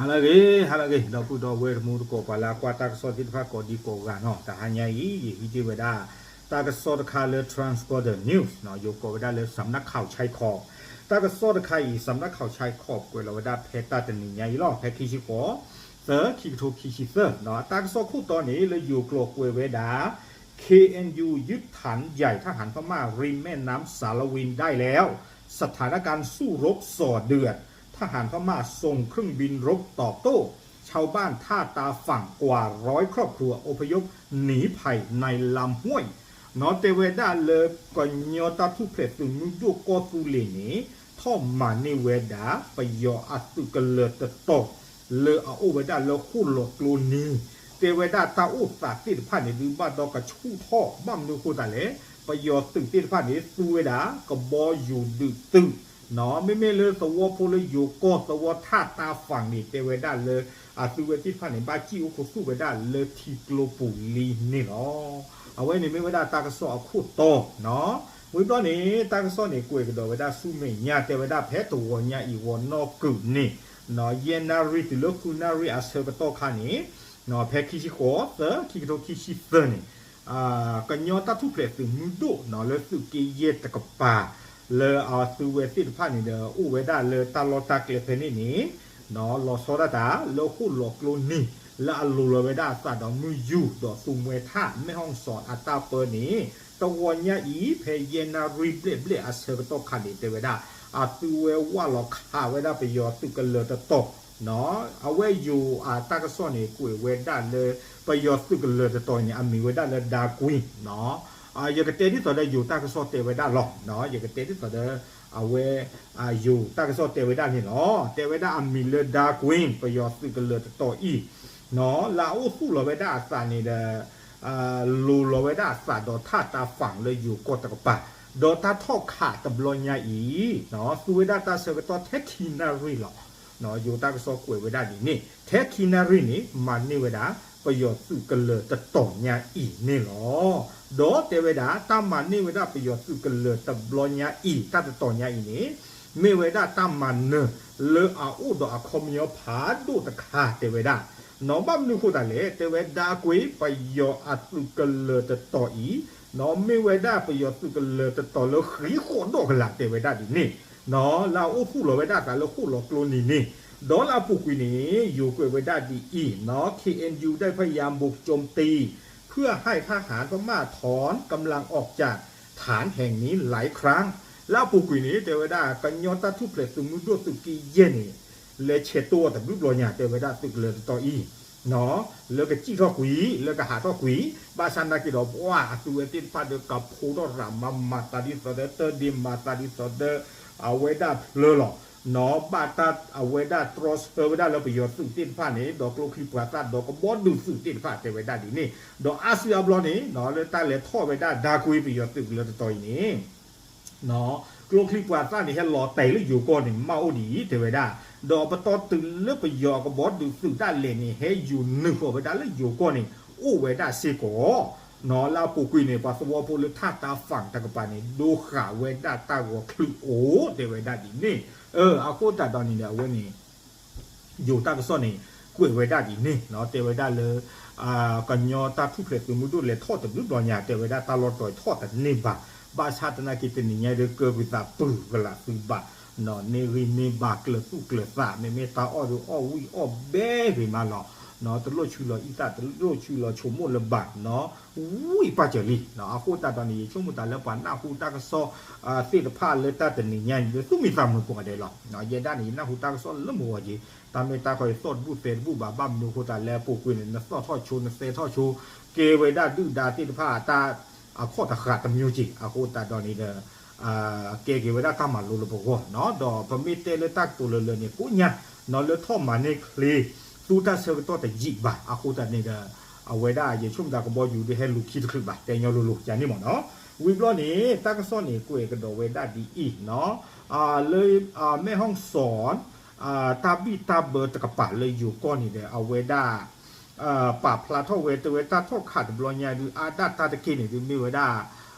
ဟါလၢအဂ့ၤ ဟါလၢအဂ့ၤ ဒီပုၢ်ဒီဝဲၢ်တံၤသကိး ပှၤလၢအကွၢ်တၢ်ကစီၣ်သ့ၣ်တဖၣ်ကိးဒံကိးဂၤနီၤ, တဟါညါအံၤ ယဟံးတ့ၢ်ဝဲဒၣ် တၢ်ကစီၣ်တခါလၢ Transborder News နီၤ, ယိၤကိးဝဲဒၣ်လၢ စမ်နၢ်ခီၣ်ဆဲခီ, တၢ်ကစီၣ်တခါအံၤ စမ်နၢ်ခီၣ်ဆဲခီ ကွဲးလီၤဝဲဒၣ်ဖဲတၢ်တနံၤညါအံၤလီၤ, ဖဲခံဆံဃိး သၢ ခံကထိခံဆံသၢနီၤ, တၢ်ကစီၣ်ခိၣ်တီန့ၣ် လၢယိၤကျိၤကွဲးဝဲဒၣ် เคเอ็นยูยึดฐานใหญ่ทหารพม่าริมแม่น้ำสาละวินได้แล้ว สถานการณ์สู้รบส่อเดือด ทหารพม่าส่งเครื่องบินรบตอบโต้ ชาวบ้านท่าตาฝั่งกว่าร้อยครอบครัวอพยพหนีภัยในลำห้วย နီၤ, တဲဝဲဒၣ်လၢ ကညီတၢ်ထူၣ်ဖျဲးသုးမုၢ်ဒိၣ်ကီၢ်သူလ့ၤန့ၣ် ထီၣ်မၤန့ၢ်ဝဲဒၣ် ပယီၤအသုးကလၢၤတတီၤ လၢအအိၣ်ဝဲဒၣ်လၢဃိၣ်လီၤကျိနံၤ, တဲဝဲဒၣ်တၢ်အိၣ်သးသ့ၣ်တဖၣ်န့ၣ် ဒုးဘၣ်ဒီးကဆူၣ်ထီၣ် ဘၣ်မနုၤအဃိသတးလဲၣ်, ပယီၤသုးသ့ၣ်တဖၣ်န့ၣ် သူဝဲဒၣ် ကဘီယူၤဒုးသုး နီၤ, မ့မ့ၢ်လၢသဝီဖိလၢယိၤကီၢ် သဝီထၣ်တၢ်ဖၣ်န့ၣ် တဲဝဲဒၣ်လၢ အသုးဝဲသ့ၣ်တဖၣ်န့ၣ် ဘၣ်စံၣ်အိၣ်ခူသူၣ်ဝဲဒၣ်လၢထံကျိပူၤလံန့ၣ်လီၤ. အဝဲန့ၣ်မ့ၢ်ဝဲဒၣ်တၢ်ကစီၣ်အခိၣ်တီနီၤ. ဝံၤဘျီန့ၣ် တၢ်ကစီၣ်န့ၣ် ကွဲးကဒီးဝဲဒၣ်ဆူမဲာ်ညါ တဲဝဲဒၣ်ဖဲတဂီၤညါအံၤ ဂီၤနီၣ်ကုာ်န့ၣ် ယဲၢ်နၣ်ရံၣ်တုၤလၢဃုနၣ်ရံၣ်အဆၢကတီၢ်ခါန့ၣ် ဖဲခံဆံဃိး သၢ ခံကထိခံဆံသၢန့ၣ် ကညီတၢ်ထူၣ်ဖျဲးသုးမုၢ်ဒိၣ်နီၤ လၢသုးက့ယဲၢ်တကပၤ လၢအသုးဝဲသ့ၣ်တဖၣ်န့ၣ်ဒီး အိၣ်ဝဲဒၣ်လၢတၢ်လီၢ်တၢ်ကျဲဖဲန့ၣ်န့ၣ် လီၤဆီဒၣ်တၢ်လၢဃိၣ်လီၤကျိနံၤ လၢအလိၤလီၤဝဲဒၣ်အသးဒီးမုၢ်ယူၢ် ဒီးသူမှဲထၣ် မဲၣ်ဟီၣ်စီၣ်အတၢ်ပၢန့ၣ် တဂီၤညါအံၤ ဖဲယဲၢ်နၣ်ရံၣ်ဘျဲၣ်ဘျဲၣ်အဆၢကတီၢ်ခါန့ၣ် တဲဝဲဒၣ် အသုးဝဲဝၢ်လီၤခးဝဲဒၣ်ပယီၤသုးကလၢၤတတီၤ အဝဲယိၤအတၢ်ကစီၣ်န့ၣ် ကွဲးဝဲဒၣ်လၢ ပယီၤသုးကလၢၤတတီၤန့ၣ် အမံၤဝဲဒၣ်လၢ ဒါကွံ ယကတဲဒ်သိးဒီးယိၤတၢ်ကစီၣ်တဲဝဲဒၣ်လီၤ. ယကတဲဒ်သိးဒီး အဝဲ ယိၤတၢ်ကစီၣ်တဲဝဲဒၣ်န့ၣ်လီၤ. တဲဝဲဒၣ်အမံၤလၢ ဒါကွံ ပယီၤသုးကလၢၤတတီၤအံၤ လၢအအိၣ်သူၣ်လီၤဝဲဒၣ်အသးန့ၣ်ဒီး လိၤလီၤဝဲဒၣ်အသးဒီးထၣ်တၢ်ဖၣ်လၢယိၤကီၢ်တကပၤ ဒီးတၢ်ထီၣ်ခးတဘျီညါအံၤ သူဝဲဒၣ်တၢ်ဆၢကတီၢ်ထဲခံနၣ်ရံၣ်လီၤ. ယိၤတၢ်ကစီၣ်ကွဲးဝဲဒၣ်ဒ်န့ၣ် ထဲခံနၣ်ရံၣ်န့ၣ် မၤန့ၢ်ဝဲဒၣ် ပယီၤသုးကလၢၤတတီၤညါအံၤန့ၣ်လီၤ. ဒီးတဲဝဲဒၣ် တၢ်မၤန့ၢ်ဝဲဒၣ်ပယီၤသုးကလၢၤတဘျီညါအံၤ တၢ်တတီၤညါအံၤန့ၣ် မ့ၢ်ဝဲဒၣ်တၢ်မၤနၢၤလၢအအိၣ်ဒီးအခီပညီဖးဒိၣ်တခါတဲဝဲဒၣ် နီၤ ဘၣ်မနုၤဃိသတးလဲၣ် တဲဝဲ ဒါကွံ ပယီၤအသုးကလၢၤတတီၤအံၤ နီၤ မ့ၢ်ဝဲဒၣ်ပယီၤသုးကလၢၤတတီၤလၢဃံးဃီၣ်ဒီၣ်ကလာ်တဲဝဲဒၣ်ဒ်န့ၣ် နီၤ လၢအအိၣ်သူၣ်လီၤဝဲဒၣ်အသးလၢဃိၣ်လီၤကျိနံၤန့ၣ် ဒီးလၢအပူၤကွံာ်န့ၣ် ယိၤကွဲးဝဲဒၣ်ဒ်အံၤ နီၤ เคเอ็นยูได้พยายามบุกโจมตี เพื่อให้ทหารพม่าถอนกำลังออกจากฐานแห่งนี้หลายครั้ง လၢအပူၤကွံာ်န့ၣ် တဲဝဲဒၣ် ကညီတၢ်ထူၣ်ဖျဲးသုးမုၢ်ဒိၣ်သုးက့ယဲၢ်န့ၣ် လဲၤဆဲးတိၢ်အီၤတဘျုးဘျီညါ တဲဝဲဒၣ်သုးကလၢၤတတီၤအံၤ လၢကစံၣ်ထီၣ်ကွံာ် လၢကဟးထီၣ်ကွံာ် ဘၣ်ဆၣ်နာ်က့ဒီး ပှၤအသုးဝဲသ့ၣ်တဖၣ်ဒီး ကဖိထီၣ်ရၤမၤ မၤသးဒ်သိးဒီး တၢ်ဒ့မၤသးဒ်သိးဒီး အဝဲဒၣ်ဖျၢလီၤ နီၤ ဘၣ်တၢ်အဝဲဒၣ်တြီဆၢဝဲဒၣ်လၢပယီၤသုးသ့ၣ်တဖၣ်န့ၣ် ဒီးကျိချံပှၤသၣ်ဒီးကဘီဒုးသုးသ့ၣ်တဖၣ်တဲဝဲဒၣ်ဒ်န့ၣ် ဒီးအါစုအါဘျီန့ၣ် နီၤ လၢတၢ်လဲၤထီၣ်ဝဲဒၣ် ဒါကွံ ပယီၤသုးကလၢၤတတီၤအံၤန့ၣ် ကျိချံပှၤသၣ်န့ၣ် ဟဲလီၤတဲာ်လၢယိၤကီၢ်န့ၣ် မ့ၢ်အိၣ်ဒ်အံၤ တဲဝဲဒၣ် ဒီးပတီၢ်တုၤလၢပယီၤအကဘီဒုးသုးဒၣ်လဲာ်န့ၣ် ဟဲယူၤနုာ်ဃီၤဝဲဒၣ်လၢယိၤကီၢ်န့ၣ် အိၣ်ဝဲဒၣ်စ့ၢ်ကီး နီၤ လၢအပူၤကွံာ်န့ၣ် ပှၤသဝီဖိလၢထၣ်တၢ်ဖၣ်တကပၤန့ၣ် ဒိဃာ်ဝဲဒၣ်တၢ်ဂီၤချုးအိၣ် တဲဝဲဒၣ်ဒ်န့ၣ် အဃိသတးဒီးန့ၣ်ဒီး အဝဲန့ၣ် ယိၤတၢ်ကစီၣ်န့ၣ် ကွဲးဝဲဒၣ်ဒ်န့ၣ် တဲဝဲဒၣ်လၢ ကညီတၢ်ထူၣ်ဖျဲးသုးမုၢ်ဒိၣ်လဲၤထီၣ်တဘျုးဘျီညါ တဲဝဲဒၣ်တၢ်လီၢ်တတီၤထီၣ်တန့ၢ်ဘၣ် ဘၣ်ဆၣ်သနာ်က့တနံၤညါဒီး ကၢကွံာ်သးပူၤကလာ်သုဘၣ် န့ၢ်ဂံၢ်န့ၢ်ဘါကျၢၤသူၣ်ကျၢၤသး မ့မ့ၢ်တၢ်အီၣ်ဒီးအီၣ်ဝံၣ်အီၣ်ဘဲဂ့ၤမးလီၤ တလိၣ်ဆူလီၤအံသၣ် တလိၣ်ဆူလီၤဆိကမိၣ်လၢၤဘၣ် ဝံၣ်ပာ်စၢၤလံ အဃိသတးဒီးန့ၣ် ယဆိကမိၣ်သးလၢပှၤနၢ်ဟူတၢ်ကစီၣ် သ့ၣ်တဖၣ်လၢတၢ်တနံၤညါန့ၣ် သူၣ်မံသးမုာ်ကိးဂၤဒဲးလီၤ. ယဲဒၣ်န့ၣ် ယနၢ်ဟူတၢ်ကစီၣ်လၢမုၢ်ဂီၤက့ၤ တၢ်မ့ၢ်တၢ်ခီယသီၣ်တဘူၣ်သဲတဘူၣ်ဘၣ် ဘၣ်မနုၤအဃိသတးလဲၣ် အပူၤကွံာ်န့ၣ် နသီၣ်ထီၣ်ဆိ နသဲထီၣ်ဆိ ကဲဝဲဒၣ်ဒုၣ်ဒါသ့ၣ်တဖၣ်အတၢ်အခီၣ်တဃာ်တမျိုးက့ၤ အဃိသတးဒီးန့ၣ်ဒီး ကဲက့ၤဝဲဒၣ်တၢ်မၤလိလၢပဂီၢ်နီၤ ဒီးပမ့ၢ်တဲလၢတၢ်ကတိၤလၢလၢန့ၣ် ကိးညါ နီၤလၢထီၣ်မၤန့ၢ်ချ့ သူတၢ်ဆၢကတီၢ်တယံာ်ဘၣ် အဃိသတးန့ၣ်ဒီး အဝဲဒၣ်ယဆိကမိၣ်သးကဘီယူၤဒီးဟဲလူၤခံတချုးဘၣ် တဲညီလိၤလိၤ ကန့ၣ်မ့ၢ်နီၤ ဝံၤဘျီန့ၣ် တၢ်ကစီၣ်န့ၣ် ကွဲးကဒီးဝဲဒၣ်ဒ်အံၤနီၤ လၢ မဲၣ်ဟီၣ်စီၣ် တၢ်ဘံၣ်တၢ်ဘၢတကပၤလၢယိၤကီၢ်န့ၣ်ဒီး အဝဲဒၣ် ပာ်ဖျါထီၣ်ဝဲ တဲဝဲတၢ်ထီၣ်ခးတဘျီညါဒုး အါဒၣ်တၢ်တက့ၢ်န့ၣ်ဒုး မ့ၢ်ဝဲဒၣ်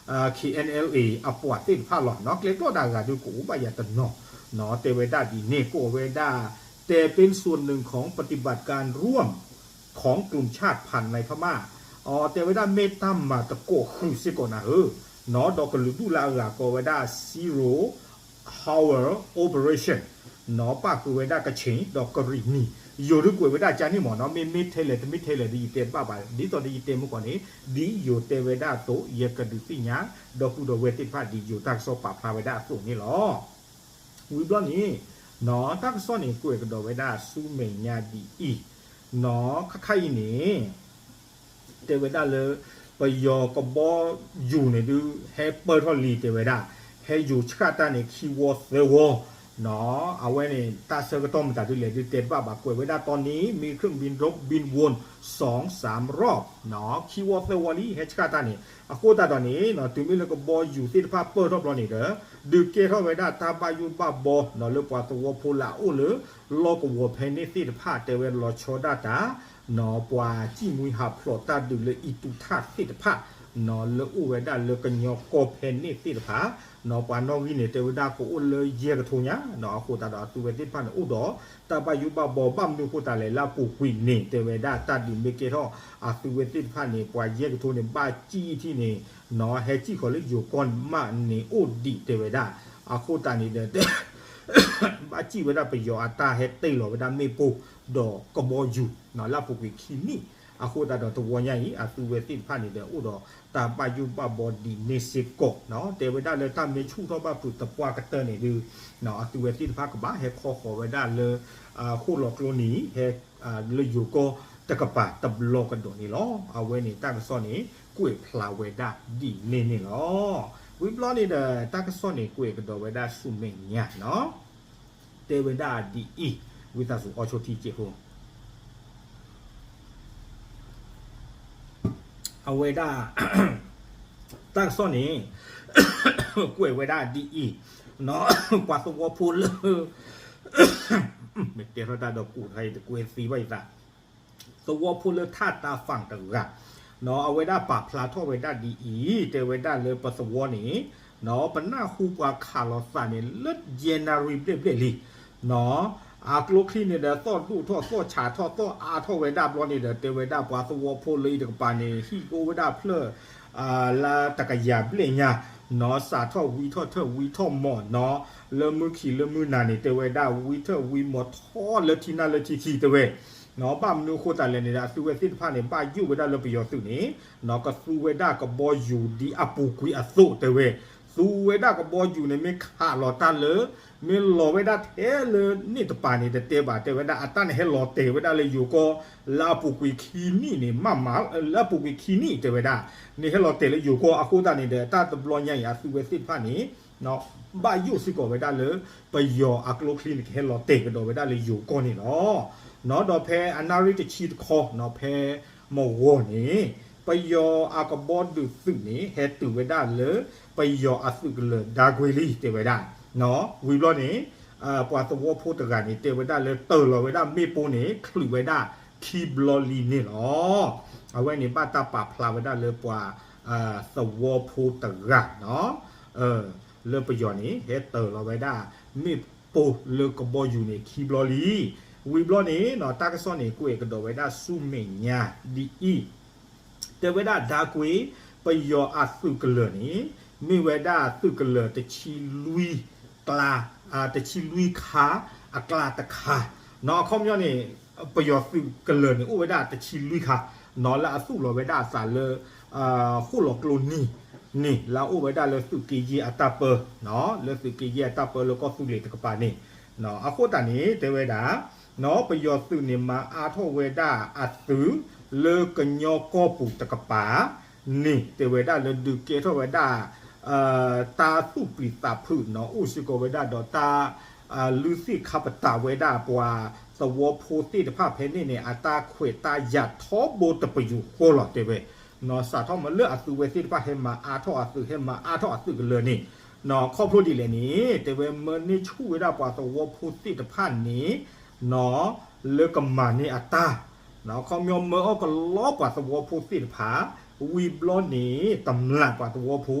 KNLA အပှၤသ့ၣ်တဖၣ်လီၤနီၤ ကျဲကျီၣ်ဒၣ်ဂၤဒုးကအိၣ်ဘၣ်ယၤတနီၤနီၤ တဲဝဲဒၣ်ဒ်န့ၣ် ကိးဝဲဒၣ် แต่เป็นส่วนหนึ่งของปฏิบัติการร่วมของกลุ่มชาติพันธุ์ในพม่า တဲဝဲဒၣ်မ့ၢ်တၢ်မၤသကိးဃုာ်စ့ၢ်ကီးနၤဧၢ, ဒီးကလုာ်ဒူၣ်လၢအဂၤကိးဝဲဒၣ် Zero Hour Operation ပၣ်ဃုာ်ဝဲဒၣ်ကခ့ၣ်ဒီးကရံၣ်နံၣ်, ယိၤဒုးကွဲးဝဲဒၣ်ကန့ၣ်မ့ၢ်နီၤ, မ့မ့ၢ်ထဲလဲၣ်တမ့ၢ်ထဲလဲၣ်ဒီးယတဲတဘၣ်ဘၣ်, ဒ်သိးဒီးယတဲမုၢ်ကီၢ်န့ၣ် ဒ်ယိၤတဲဝဲဒၣ်အသိး ယကဒုးသ့ၣ်ညါ ဒီပုၢ်ဒီဝဲၢ်သ့ၣ်တဖၣ်ဒ်ယိၤတၢ်ကစီၣ်ပာ်ဖျါဝဲဒၣ်အသိးန့ၣ်လီၤ. ဝံၤဘျီန့ၣ် တၢ်ကစီၣ်န့ၣ် ကွဲးကဒီးဝဲဒၣ်ဆူမဲာ်ညါဒ်အံၤ, ခါခါအံၤန့ၣ် တဲဝဲဒၣ်လၢ ပယီၤကဘီယူၤန့ၣ်ဒုး ဟဲပၢၢ်ထီၣ်လံတဲဝဲဒၣ်, ဟဲယူၤဆှၣ်တၢ်န့ၣ်ခံဝီသၢဝီ, အဝဲန့ၣ် တၢ်ဆၢကတီၢ်မတၤဒ်လဲၣ်ဒုးတဲတဘၣ်ဘၣ်, ကွဲးဝဲဒၣ်တီနံၤ มีเครื่องบินรบบินวน สองสามรอบ ခံဝီသၢဝီလံ ဟဲဆှၣ်တၢ်န့ၣ်, အဃိသတးဒီးန့ၣ် တုၤမ့ၢ်လၢကဘီယူၤသ့ၣ်တဖၣ်ပၢၢ်ထီၣ်ဘျီန့ၣ်ဒီး ဒုးကဲထီၣ်ဝဲဒၣ်တၢ်ဘၣ်ယိၣ်ဘၣ်ဘီ လၢပှၤသဝီဖိလၢအအိၣ်လၢ လီၢ်ကဝီၤဖဲန့ၣ်သ့ၣ်တဖၣ် တဲဝဲလီၤဆီဒၣ်တၢ် ပှၤစံၣ်မှံဟးဖျိးတၢ်ဒုးလၢအံၤတူၢ်ထၣ်သ့ၣ်တဖၣ် လၢအိၣ်ဝဲဒၣ်လၢကညီကီၢ်ဖဲန့ၣ်သ့ၣ်တဖၣ်, ပှၤနီၣ်ဂံၢ်န့ၣ် တဲဝဲဒၣ်ကအိၣ်လၢယဲၢ်ကထိညါ, အဃိသတးဒီးအသုဝဲသ့ၣ်တဖၣ်န့ၣ် အိၣ်ဒီးတၢ်ဘၣ်ယိၣ်ဘၣ်ဘီ ဘၣ်မနုၤအဃိသတးလဲၣ် လၢအပူၤကွံာ်န့ၣ် တဲဝဲဒၣ်တၢ်ဒုးမ့ၢ်ကဲထီၣ် အသုဝဲသ့ၣ်တဖၣ်န့ၣ် ပှၤယဲၢ်ကထိန့ၣ် ဘၣ်စံၣ်ထံၣ်န့ၣ် ဟဲစံၣ်ဃီၤလၢယိၤကီၢ်မးန့ၣ်အိၣ်ဒံးတဲဝဲဒၣ်, အဃိသတးန့ၣ်ဒီး ဘၣ်စံၣ်ဝဲဒၣ်ပယီၤအတၢ်ဟဲတ့ၢ်လီၤဝဲဒၣ်မ့ၣ်ပိၢ် ဒီးကဘီယူၤ လၢအပူၤကွံာ်ခံနံၣ်, အဃိသတးဒီးတဝီညါအံၤ အသုဝဲသ့ၣ်တဖၣ်န့ၣ်ဒီး အိၣ်ဒီးတၢ်ဘၣ်ယိၣ်ဘၣ်ဘီဒ်န့ၣ်စ့ၢ်ကီး, တဲဝဲဒၣ်လၢတၢ်မ့ၢ်ဆူၣ်ထီၣ်ဘၣ်ဖုးသပှၢ်ကတၢၢ်န့ၣ်ဒုး အသုဝဲသ့ၣ်တဖၣ်ကဘၣ်ဟဲခီဃီၤဝဲဒၣ်လၢ ဃိၣ်လီၤကျိနံၤ ဟဲ လၢယိၤကီၢ်တကပၤတဘျီကဒီးန့ၣ်လီၤ. အဝဲန့ၣ်တၢ်ကစီၣ်န့ၣ် ကွဲးဖျါဝဲဒၣ်ဒ်န့ၣ်န့ၣ်လီၤ. ဝံၤဘျီန့ၣ်ဒီး တၢ်ကစီၣ်န့ၣ် ကွဲးကဒီးဝဲဒၣ်ဆူမဲာ်ညါနီၤ, တဲဝဲဒၣ်ဒ်အံၤ, ဝံသးစူၤအီဆိထံစ့ၢ်ဖိ အဝဲဒၣ် တၢ်ကစီၣ်န့ၣ် ကွဲးဝဲဒၣ်ဒ်အံၤ, ပှၤသဝီဖိလၢ မ့ၢ်တဲထီၣ်တၢ်ဒီးကူးတခါအံၤ တကွဲသံဘၣ်ယသး, သဝီဖိလၢထးတၢ်ဖၣ်တဂၤ အဝဲဒၣ်ပာ်ဖျါထီၣ်ဝဲဒၣ်ဒ်အံၤ, တဲဝဲဒၣ်လၢပသဝီန့ၣ် ပနၢ်ဟူပှၤခးလီၤသးန့ၣ် လၢ January ဘျဲၣ်ဘျဲၣ်လံ အကျိချံန့ၣ်ဒီး သီၣ်ဒိၣ်ထီၣ် သီၣ်ဆးထီၣ် သီၣ်အါထီၣ်ဝဲဒၣ်ဘျီန့ၣ်ဒီး တဲဝဲဒၣ်ပှၤသဝီဖိလၢအံၤတကပၤန့ၣ် ဟံၣ်ကအိၣ်ဝဲဒၣ်ဖျၢၣ် လၢတကယၤဘျဲၣ်ညါ, စးထီၣ်ဝံထီၣ်ထၢၣ်ဝံထီၣ်မီၢ်နီၤ, လၢမုၢ်ခံလၢမုၢ်နၤန့ၣ် တဲဝဲဒၣ်ဝံထၢၣ်ဝံမီၢ်ထီၣ်လၢထံနၢ်လၢထံခံတဲဝဲ, ဘၣ်မနုၤအဃိသတးလဲၣ်န့ၣ်ဒီး အသုဝဲသ့ၣ်တဖၣ်န့ၣ် ဘၣ်ယိၣ်ဝဲဒၣ်လၢပယီၤသုးန့ၣ် ကသူဝဲဒၣ်ကဘီယူၤဒ်အပူၤကွံာ်အသိးတဲဝဲ, သူဝဲဒၣ်ကဘီယူၤန့ၣ် မ့ၢ်ခးလီၤတၢ်လၢ မ့ၢ်လီၤဝဲဒၣ်ထဲလၢန့ၣ်တပၤန့ၣ် တတဲဘၣ် တဲဝဲဒၣ်အတၢ်န့ၣ်ဟဲလီၤတဲာ်ဝဲဒၣ်လၢယိၤကီၢ် လၢအပူၤကွံာ်ခံနံၣ်န့ၣ် မးမး လၢအပူၤကွံာ်ခံနံၣ်တဲဝဲဒၣ်, န့ၣ်ဟဲလီၤတဲာ်လၢယိၤကီၢ်အဃိသတးန့ၣ်ဒီး တၢ်တဘျီညါအံၤ အသုဝဲသ့ၣ်တဖၣ်န့ၣ် ဘၣ်ယိၣ်စ့ၢ်ကီးဝဲဒၣ်လၢ ပယီၤအကျိချံန့ၣ် ကဟဲလီၤတဲာ်ကဒီးဝဲဒၣ်လၢယိၤကီၢ်န့ၣ်လီၤ. ဒီးဖဲအနၣ်ရံၣ်တဆံတခီ ဖဲမဝီၤန့ၣ် ပယီၤအကဘီဒုးသုးန့ၣ် ဟဲတုၤဝဲဒၣ်လၢ ပယီၤအသုးကလၢၤဒါကွ့လံ တဲဝဲဒၣ်, ဝံၤဘျီန့ၣ် ပှၤသဝီဖိတဂၤန့ၣ် တဲဝဲဒၣ်လၢတၢၤလီၤဝဲဒၣ်မ့ၣ်ပိၢ်န့ၣ် ချုးဝဲဒၣ်ခံဘျီလံန့ၣ်လီၤ. အဝဲန့ၣ်ဘၣ်တၢ်ပာ်ဖျါဝဲဒၣ်လၢပှၤ သဝီဖိတဂၤနီၤ လၢပယီၤန့ၣ် ဟဲတၢၤလီၤဝဲဒၣ် မ့ၣ်ပိၢ်လၢကဘီယူၤန့ၣ်ခံဘျီလံ. ဝံၤဘျီန့ၣ် တၢ်ကစီၣ်န့ၣ် ကွဲးကဒီးဝဲဒၣ်ဆူမဲာ်ညါဒ်အံၤ, တဲဝဲဒၣ်ဒါကွ့ ပယီၤအသုးကလၢၤန့ၣ် မ့ၢ်ဝဲဒၣ်သုးကလၢၤတဆံလွံၢ်ကျါ တဆံလွံၢ်ခါ အကျါတခါနီၤ. အခီပညီန့ၣ် ပယီၤသုးကလၢၤန့ၣ် အိၣ်ဝဲဒၣ်တဆံလွံၢ်ခါနီၤ လၢအသူၣ်လီၤဝဲဒၣ်အသးလၢ ဃိၣ်လီၤကျိနံၤန့ၣ် လၢအအိၣ်ဝဲဒၣ်လၢသုးက့ယဲၢ်အတၢ်ပၢ လၢသုးက့ယဲၢ်အတၢ်ပၢလၢကီၢ်သူလ့ၤတကပၤန့ၣ် အဃိသတးန့ၣ် တဲဝဲဒၣ် ပယီၤသုးန့ၣ် မၤအါထီၣ်ဝဲဒၣ်အသုး လၢကညီကီၢ်ပူၤတကပၤန့ၣ် တဲဝဲဒၣ်လၢဒုးကဲထီၣ်ဝဲဒၣ် တၢ်သူၣ်ပျံၤသးဖုးနီၤ အိၣ်စ့ၢ်ကီးဝဲဒၣ်ဒီးတၢ် လုၢ်သ့ၣ်ခါပတာ်ဝဲဒၣ်ပှၤသဝီဖိသ့ၣ်တဖၣ်ဖဲန့ၣ်န့ၣ် အတၢ်ခွဲးတၢ်ယာ်ထီဘိတပယူာ်ဃီလီၤတဲဝဲ စးထီၣ်မ့ၢ်လၢအသုဝဲသ့ၣ်တဖၣ်ဟဲမၤအါထီၣ်အသုး ဟဲမၤအါထီၣ်အသုးကလၢၤန့ၣ် ခီဖျိဒ်လဲၣ်န့ၣ် တဲဝဲမၢန့ၢ်ဆူၣ်ဝဲဒၣ်ပှၤသဝီဖိသ့ၣ်တဖၣ်န့ၣ် လၢကမၤန့ၢ်အတၢ် ခီပညီမၢအီၣ်ကလီပှၤသဝီဖိသ့ၣ်တဖၣ် ဝံၤဘျီန့ၣ် တမျၢ်ပှၤသဝီဖိ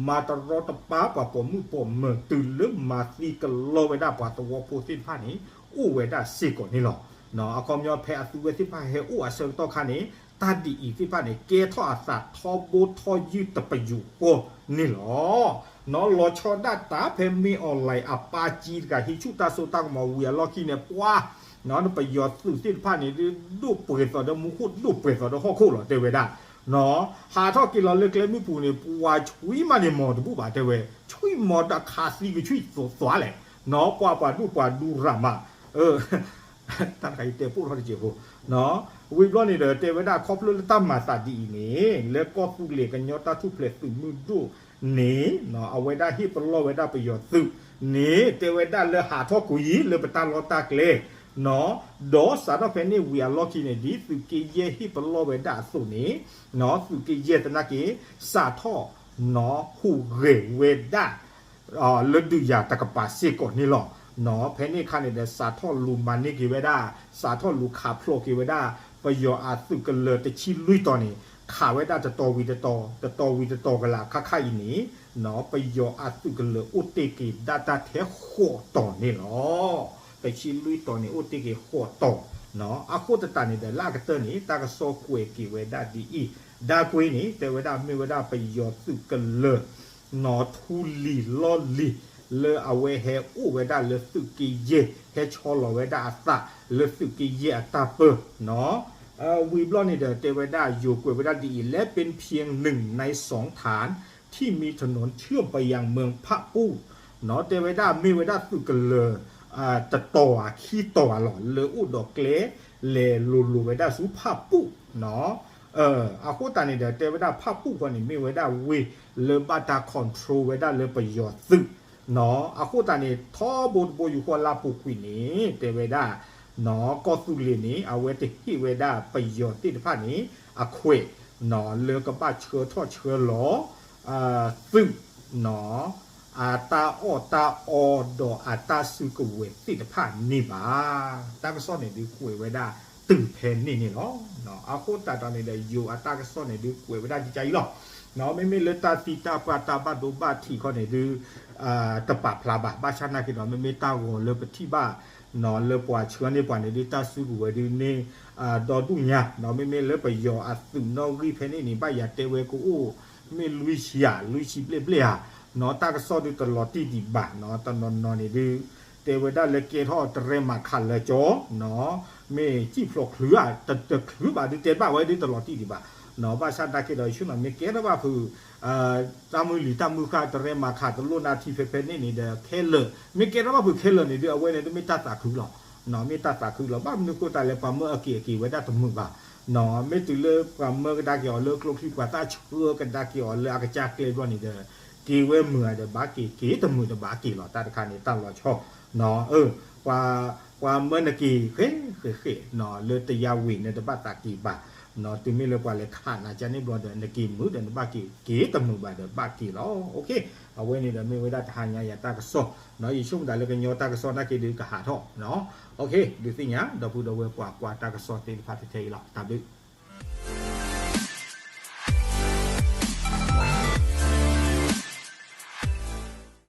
မၤတရီတပါပှၤပိာ်မုၣ်ပိာ်မၢၤ တုၤလၢမၤသံကလီဝဲဒၣ်ပှၤသဝီဖိသ့ၣ်တဖၣ်န့ၣ် အိၣ်ဝဲဒၣ်စ့ၢ်ကီးန့ၣ်လီၤ. အခီပညီဖဲအသုဝဲသ့ၣ်တဖၣ်ဟဲအိၣ်အဆၢကတီၢ်ခါန့ၣ် တၢ်ဒ်အံၤသ့ၣ်တဖၣ်န့ၣ် ကဲထီၣ်အသးထီဘိထီယုၢ်တပယူာ်ဃီန့ၣ်လီၤ. နီၢ်လီၤဆီဒၣ်တၢ်ဖဲမ့ၢ် online အပၢ်ကံတဂၤ ဟံးဆူၣ်တၢ်စိတၢ်ကမီၤဝံၤအလီၢ်ခံန့ၣ် ပှၤ ပယီၤသုးသ့ၣ်တဖၣ်န့ၣ် ဒိၣ်ပှဲၤသိးဒီးမူခိၣ်ဒိၣ်ပှဲၤသိးဒီးဟီၣ်ခိၣ်လီၤ တဲဝဲဒၣ်. နီၢ် ဟးထီၣ်က့ၤလီၤလၢကျဲမုၢ်ပူၤန့ၣ် ပှၤဆွံမးန့ၣ်မီၤတဘူၣ်ဘၣ် တဲဝဲ, ဆွံမီၤတခးသံကဆွံသွါလဲၣ်. နီၢ် ပှၤပှၤဒိၣ်ပှၤဒူရၤမး တၢ်တခါအံၤတဲပိၢ်ထီၣ်တစဲးဖိ ဝံၤဘျီန့ၣ်ဒီး တဲဝဲဒၣ်ခီဖျိလၢတၢ်မၤသးဒ်အံၤန့ၣ် လၢကီၢ်သူလ့ၤကညီတၢ်ထူၣ်ဖျဲးသုးမုၢ်ဒိၣ်န့ၣ် နီၢ် အဝဲဒၣ်ဟ့ၣ်ပလီၢ်ဝဲဒၣ်ပယီၤသုးန့ၣ် တဲဝဲဒၣ်လၢဟးထီၣ်ကွံာ်လၢပတၢ်လီၢ်တၢ်ကျဲ နီၢ် ဒီးစးထီၣ်ဖဲန့ၣ်ဝံၤအလီၢ်ခံန့ၣ် ဒ်သုးက့ယဲၢ်ဟ့ၣ်ပလီၢ်ဝဲဒၣ်အသိးန့ၣ် နီၢ် သုးက့ယဲၢ်သနာ်က့ စးထီၣ် နီၢ် ဟူးဂဲၤဝဲဒၣ် လၢဒုးယၤတကပၤစ့ၢ်ကီးန့ၣ်လီၤ. နီၢ် ဖဲန့ၣ်အခါန့ၣ်ဒီး စးထီၣ်လူၤမၤန့ၢ်က့ၤဝဲဒၣ် စးထီၣ်လူၤခးဖျိးက့ၤဝဲဒၣ် ပယီၤအသုးကလၢၤတဆံလွံၢ်တီၤန့ၣ် ခးဝဲဒၣ်တတီၤဝံၤတတီၤ တတီၤဝံၤတတီၤကလာ်ခါခါအံၤန့ၣ် နီၢ် ပယီၤအသုးကလၢၤအိၣ်တ့ၢ်က့ၤဒၣ်တၢ်ထဲဃိးတီၤန့ၣ်လီၤ. တဆံလွံၢ်တီၤန့ၣ် အိၣ်တ့ၢ်က့ၤဃိးတီၤ နီၢ် အဃိသတးန့ၣ်ဒီး လၢအကတၢၢ်န့ၣ် တၢ်ကစီၣ်ကွဲးက့ၤဝဲဒၣ်ဒ်အံၤ, ဒါကွ့န့ၣ် တဲဝဲဒၣ်မ့ၢ်ဝဲဒၣ်ပယီၤသုးကလၢၤ နီၢ် ထူလံၤလီၢ်လံၤ လၢအဝဲဟဲအိၣ်ဝဲဒၣ်လၢသုးက့ယဲၢ် ဟဲဆီလီၤဝဲဒၣ်အသးလၢသုးက့ယဲၢ်အတၢ်ပၢ နီၢ် ဝံၤဘျီန့ၣ်ဒီး တဲဝဲဒၣ်ယိၤကွဲးဝဲဒၣ်ဒ်အံၤ และเป็นเพียงหนึ่งในสองฐานที่มีถนนเชื่อมไปยังเมืองผักบุ้ง နီၢ် တဲဝဲဒၣ်မ့ၢ်ဝဲဒၣ်သုးကလၢၤ တတီၤဧါခံတီၤဧါလီၤ လၢအိၣ်ဒီးကျဲ လဲၤလိၤလိၤဝဲဒၣ်ဆူဖၣ်ပူၣ် နီၢ် အဃိသတးန့ၣ်ဒီး တဲဝဲဒၣ်ဖၣ်ပူၣ်ဃီန့ၣ် မ့ၢ်ဝဲဒၣ်ဝ့ၢ်လၢဘၣ်တၢ် control ဝဲဒၣ်လၢပယီၤသုး နီၢ် အဃိသတးန့ၣ် ထီဘိတဘိယူၢ်ဃီလၢအပူၤကွံာ်န့ၣ် တဲဝဲဒၣ် နီၢ် ကီၢ်သူလ့ၤန့ၣ် အဝဲတဟ့ၣ်ဝဲဒၣ်ပယီၤသ့ၣ်တဖၣ်န့ၣ် အခွဲး နီၢ် လၢကဘၣ်ဆှၢထီၣ်ဆှၢလီၤ သုး နီၢ် အတၢ်အီၣ်တၢ်အီဒီးအတၢ်စုကဝဲၤသ့ၣ်တဖၣ်န့ၣ်ဘၣ်. တၢ်ကစီၣ်န့ၣ်ဒုးကွဲးဝဲဒၣ်တုၤဖဲန့ၣ်န့ၣ်လီၤ. အဃိသတးဒီးန့ၣ်ဒီး ယိၤအတၢ်ကစီၣ်န့ၣ်ဒုးကွဲးဝဲဒၣ်ဒ်အံၤလီၤ. နီၢ် မ့မ့ၢ်လၢတၢ်သံတၢ်ပှၢ်တၢ်ဘၣ်ဒိဘၣ်ထံးခီန့ၣ်ဒုး တပာ်ဖျါဘၣ်. ဘၣ်ဆၣ်နာ်က့ဒီး မ့မ့ၢ်တၢ်ဂီၤလၢပထံၣ်ဘၣ် နီၢ် လၢပှၤဆှၢန့ၢ်ပှၤန့ၣ်ဒုး တၢ်စုကဝဲၤဒုးန့ၢ် ဒီဒူၣ်ညါ နီၢ် မ့မ့ၢ်လၢပယီၤအသုးနီၣ်ဂံၢ်ဖဲန့ၣ်န့ၣ် ဘၣ်ယၤတဲဝဲကအိၣ် မ့ၢ်လွံၢ်ဆံဧါ လွံၢ်ဆံဘျဲၣ်ဘျဲၣ်ဧါ နီၢ် တၢ်ကစီၣ်ဒုးတလီၤတံၢ်ဒံးဘၣ် နီၢ် တနီၤနီၤန့ၣ်ဒုး တဲဝဲဒၣ်လၢကဲထီၣ်တရဲမၤခးလၢကၠီ နီၢ် မ့ၢ်စံၣ်ဖျိးချုးဧါ တချုးဘၣ်ဒုး တဲဘၣ်ဝဲဒုးတလီၤတံၢ်ဒံးဘၣ် နီၢ် ဘၣ်ဆၣ်နာ်က့ဒီး ဆ့ၣ်နီၤ မ့ၢ်ကဲထီၣ်ဘၣ်ဖုး တၢ်မုၢ်လံၤတၢ်မုၢ်ဃၢ် တရဲမၤခးတလိၣ်နၢ်ထံဖဲဖဲန့ၣ်န့ၣ်ဒီး ခဲလၢာ် မ့ၢ်ကဲထီၣ်ဘၣ်ဖုးခဲလၢာ်န့ၣ်ဒုး အဝဲန့ၣ်ဒုးမ့ၢ်တၢ်သးခုလီၤ. နီၢ် မ့ၢ်တၢ်သးခုလီၤ. ဘၣ်မနုၤဃိသတးလဲၣ် ပှၤမၢအက့ၤအက့ၤဝဲဒၣ်တမုာ်ဘၣ်. နီၢ် မ့ၢ်တုၤလၢပှၤမၢကဒါက့ၤအီၤလၢကျိချံ ပှၤသၣ်ဆှၢကဒါက့ၤအီၤလၢအကစၢ်ကျဲဘျီန့ၣ်ဒီး က့ၤဝဲမုာ်ဧါဒီးဘၣ်က့ၤ က့ၤတမုာ်ဒီးဘၣ်က့ၤလီၤ. တၢ်တခါန့ၣ် တၢ်လီၤဆီ နီၢ် ပှၤ ပှၤမၢနက့ၤဃဲဃဲဃဲ နီၢ် လၢတယါဝံၤန့ၣ် တဘၣ်သးက့ၤဘၣ်. နီၢ် တုၤမ့ၢ်လၢပှၤလဲၤခးနၤကန့ၣ်ဘျီဒီး နက့ၤမုာ်ဒီးနဘၣ်က့ၤ က့ၤတမုာ်ဘၣ်ဒီးဘၣ်က့ၤလီၤ. အဝဲန့ၣ်ဒီးမ့ၢ်ဝဲဒၣ်တဟါညါယၤတၢ်ကစီၣ် နီၢ် ယဆိကမိၣ်ဒၣ်လၢကညီတၢ်ကစီၣ်နာ်က့ဒုးကဟးထီၣ် နီၢ် ဒုးသ့ၣ်ညါ ဒီပုၢ်ဒီဝဲၢ်ပှၤကွၢ်တၢ်ကစီၣ်သ့ၣ်တဖၣ်ထဲအံၤလီၤ. တၢ်ဘျုး